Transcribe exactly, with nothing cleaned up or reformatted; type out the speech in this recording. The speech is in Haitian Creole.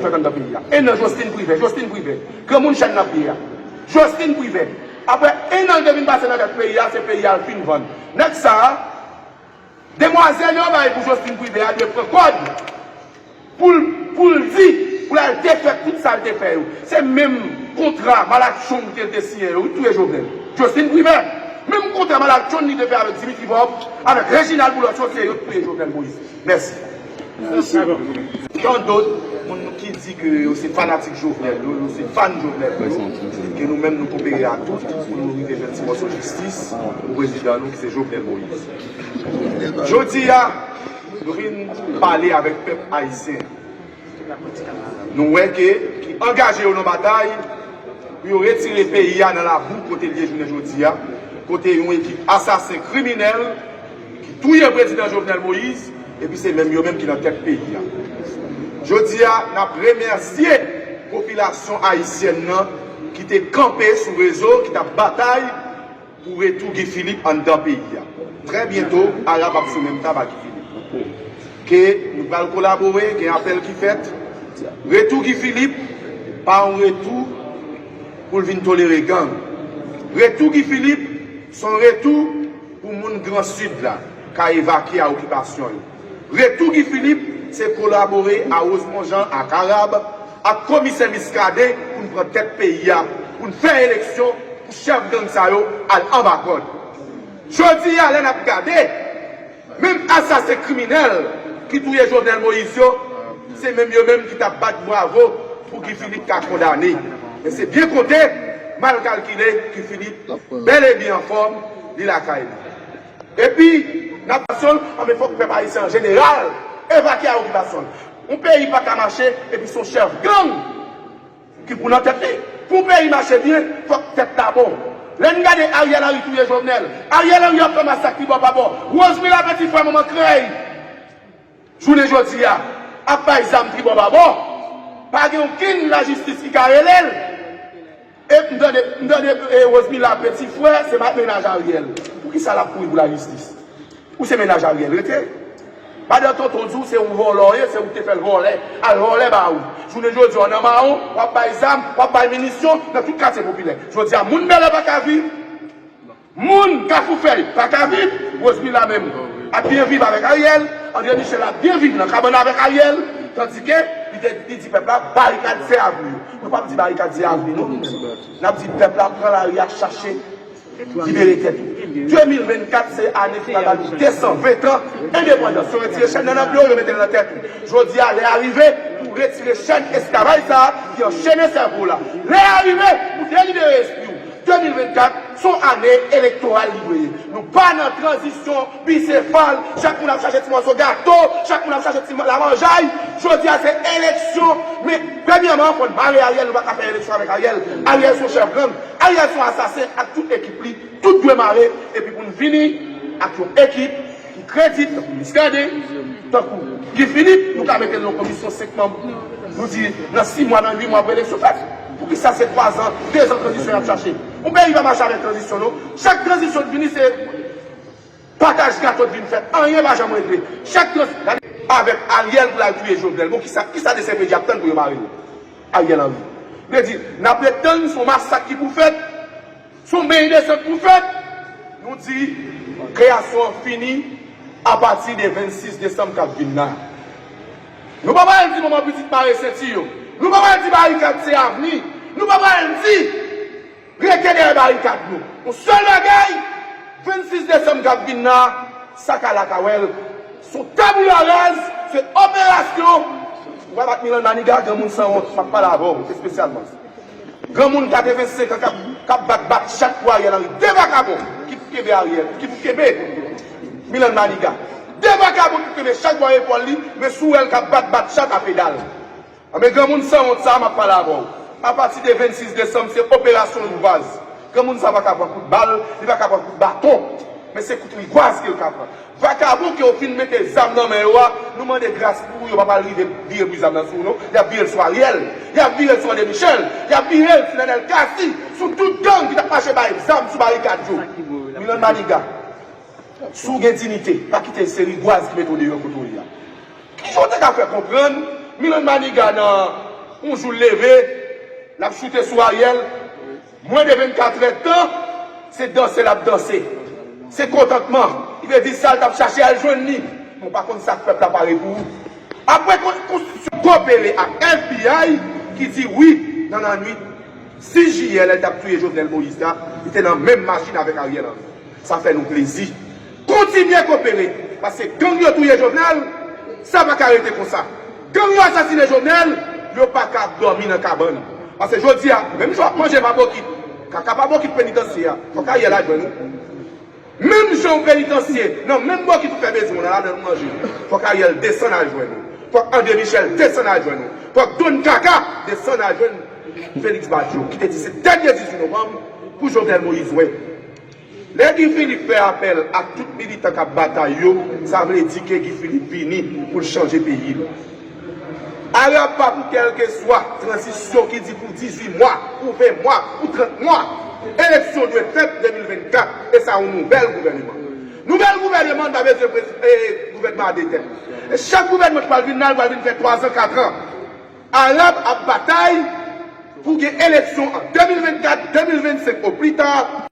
fèt anndan peyi a. En an Jocelyn Privè, Jocelyn Privè, granmoun chèn nan pye a. Jocelyn Privè. Apre en an l te vin pase nan tèt peyi a, se peyi a l fin vann. Nèg sa a, demwazèl yo bay pou Jocelyn Privè a dwe pran kòd pou l, pou l di, pou l al defèt tout sa l te fè yo. Se menm kontra malak Trump ke l te siyen yo, wi, touye Jovenel. Jocelyn Privè, menm kontra malak Trump li te fè avèk Dimitri Vorbe, avèk Reginald Boulos, yo se yo k touye Jovenel Moïse. Mèsi. Mèsi. Tant d'autres, moun ki di ke yo se fanatik Jovenel, yo, yo se fan Jovenel, yo, ke nou menm nou kopere a tout pou nou rive jwenn ti mòso jistis pou prezidan nou ki se Jovenel Moïse. Jodi a, nou vin pale avèk pèp ayisyen. Nou wè ke, ki angaje yo nan batay pou yo retire peyi a nan labou kote l ye jounen jodi a, kote yon ekip asasen kriminèl ki touye prezidan Jovenel Moïse, epi se menm yo menm ki nan tèt peyi a. Jodi a, n ap remèsye popilasyon ayisyèn nan ki te kanpe sou rezo, ki t ap batay pou retou Guy Philippe anndan peyi a. Trè byento, Arab ap sou menm tab a Guy Philippe. Ke nou pral kolabore, gen apèl ki fèt. Retou Guy Philippe pa yon retou pou l vin tolere gang. Retou Guy Philippe se yon retou pou moun Gran Sid la ka evakye a okipasyon yo. Retou Guy Philippe se kolabore a Rosemond Jean ak Arab, ak komisè Muscadin pou n pran tèt peyi a, pou n fè eleksyon, pou chèf gang sa yo al anba kòd. Jodi a, lè n ap gade, menm asasen kriminèl ki touye Jovenel Moïse yo, se menm yo menm ki t ap bat bravo pou Guy Philippe ka kondane. Men se byen konte, mal kalkile, Guy Philippe bèl e byen anfòm, li lakay li. Epi, n ap sòl, anben fòk pèp ayisyen an jeneral evakye a okipasyon l. Yon peyi pa ka mache, epi se yon chèf gang ki pou nan tèt li. Pou yon peyi mache byen, fòk tèt la bon. Lè n gade Ariel Henry touye Jovenel, Ariel Henry ap fè masak tribò pa bò. Rosemila Petit Frè manman krèy, jounen jodi a, ap bay zam tribò pa bò. Pa gen okenn lajistis ki ka rele l. E m tande, m tande e, Rosemila Petit Frè, se mennaj Ariel. Poukisa l ap kouri pou lajistis? Ou se mennaj Ariel, rete. Madan tonton di w se yon vòlò w ye, se ou ki te fè l vòlè. Al vòlè ba ou. Jounen jodi a, w nan mawon, w ap bay zam, w ap bay minisyon nan tout katye popilè. Jodi a, moun Bèlè pa ka viv. Moun Kafou Fèy pa ka viv. Rosemila menm ap byen viv avèk Ariel. André Michel ap byen viv nan kabann avèk Ariel. Tandike, li te, li di pèp la, barikad se avni. Nou p ap di barikad se avni, non. N ap di pèp la pran lari a chache libere tèt ou. De mil vennkat se ane ki pral ba nou de san ven tan endepandans. Yo retire chèn nan, nan pye w, yo mete l nan tèt ou. Jodi a, lè a rive pou retire chèn esklavaj sa a ki anchene sèvo w la. Lè a rive pou delibere espri w. De mil vennkat se yon ane elektoral li dwe ye. Nou pa nan tranzisyon bisefal, chak moun ap chache ti mòso gato, chak moun ap chache ti lamanjay. Jodi a se eleksyon, men premyèman, fò n mare Ariel, nou pa ka fè eleksyon avèk Ariel. Ariel se yon chèf gang, Ariel se yon asasen ak tout ekip li, tout dwe mare, epi pou n vini ak yon ekip ki kredib, tankou Muscadin, tankou Guy Philippe, nou ka mete l nan komisyon senk manm. Nou di, nan sis mwa, nan uit mwa pou eleksyon fèt. Poukisa se twa zan, de zan tranzisyon y ap chache? Yon peyi pa mache avèk tranzisyon, non. Chak tranzisyon k vini, se pataj gato k vin fèt. Anyen pa janm regle. Chak trans, gade, avèk Ariel pou l al touye Jovenel. Bon, kisa, kisa de senpedi ap tann pou yo mare l? Ariel Henry. Vle di, n ap ret tann, se yon masak ki pou fèt. Se yon beny de san k pou fèt. Nou di, kreyasyon an fini apati de vennsis desanm k ap vin la. Nou pa pral di manman pitit mare senti yo. Nou pa pral di barikad se avni. Nou pa pral di rete dèyè barikad nou. Yon sèl bagay, vennsis desanm k ap vin la, sa k al la ka wè l. Se yon tabula rasa, se operasyon. Ou pa bat Milan Maniga, granmoun sanwont, m ap pale avè w espesyalman. Granmoun katrevensenk an k ap, k ap bat, bat chat pou Ariel Henry. De vakabon ki pou kenbe Ariel, ki pou kenbe Milan Maniga. De vakabon ki pou kenbe chat bò epòl li, men si w wè l k ap bat, bat chat a pedal. Anben, granmoun sanwont sa a, m ap pale avè w. Apati de vennsis desanm, se operasyon rigwaz. Granmoun sa a pa ka pran kout bal, li pa ka pran kout baton. Men se kout rigwaz ke l ka pran. Vakabon ke yo fin mete zam nan men yo a, nou mande gras pou yo pa pral rive vire bri zam nan sou nou. Y ap vire l sou Ariel, y ap vire l sou André Michel, y ap vire l sou Nenel Cassy, sou tout gang ki t ap mache bay zam sou barikad yo. Milan Maniga, si w gen diyite, pa kite se rigwaz ki mete w deyò kote w ye a. Kijan w te ka fè konprann Milan Maniga nan Yon jou l leve, l ap choute sou Ariel. Mwens de vennkatrè tan, se danse l ap danse. Se kontantman. Li vle di sa l t ap chache al jwenn li. Men w pa konn sa k pèp la pare pou ou. Apre kon- konstriksyon, kopere ak F B I ki di wi, nan lannwit sis jiyè, lè l t ap touye Jovenel Moïse la, li te nan menm machin avèk Ariel Henry. Sa fè nou plezi. Kontinye kopere, paske gang yo touye Jovenel, sa pa ka rete konsa. Gang yo asasinen Jovenel, yo pa ka ap dòmi nan kabann. Paske jodi a, menm jan w ap manje pa bokit, kaka pa bokit penitansye a, fòk Ariel al jwenn ou. Menm jan w penitansye, nan menm bokit ou fè bezwen w nan ladan nou manje, fòk Ariel desann al jwenn ou. Fòk André Michel desann al jwenn ou. Fòk Don Kaka desann al jwenn Félix Badio, ki te di se dènye dizuit novanm pou Jovenel Moïse wè. Lè Guy Philippe fè apèl ak tout militan k ap batay yo, sa vle di ke Guy Philippe vini pou l chanje peyi l. Arab pa pou kèlkeswa tranzisyon ki di pou dizuit mwa, pou ven mwa, pou trant mwa. Eleksyon dwe fèt de mil vennkat, e sa yon nouvèl gouvèneman. Nouvèl gouvèneman pa bezwen prez- e, gouvènman a de tèt. E chak gouvèneman ki pral vin la, li pral vin fè twazan, katran. Arab ap batay pou gen eleksyon an de mil vennkat, de mil vennsenk o pli ta.